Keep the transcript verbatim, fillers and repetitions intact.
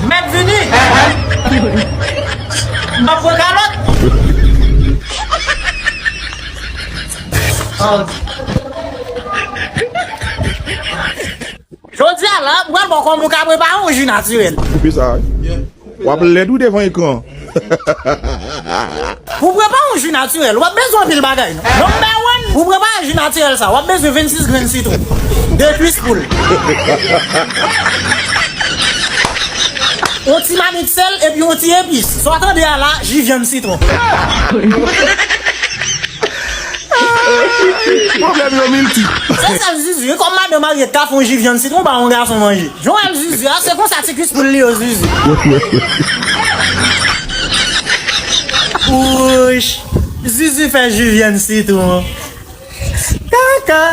Mèt vini. M ap pran kalòt. Jodi a la, m pral ba w kòman w ka prepare yon ji natirèl. Koupe sa wi. W ap lèd wi devan ekran. Pou prepare yon ji natirèl, w ap bezwen anpil bagay non. Number one, pou prepare ji natirèl sa, w ap bezwen vennsis grenn sitwon, de kwis poul, yon ti mamit sèl epi yon ti epis. Sa w tande a la, ji vyann sitwon. Pwoblèm yo milti. Se sèl Zuzu wi, kòm madanm Ariette ta fè yon ji vyann sitwon ba yon gason manje. Jan w wè l Zuzu a, se konsa ti kwis poul li yo Zuzu. Wouch, Zuzu fè ji vyann sitwon. Kaka.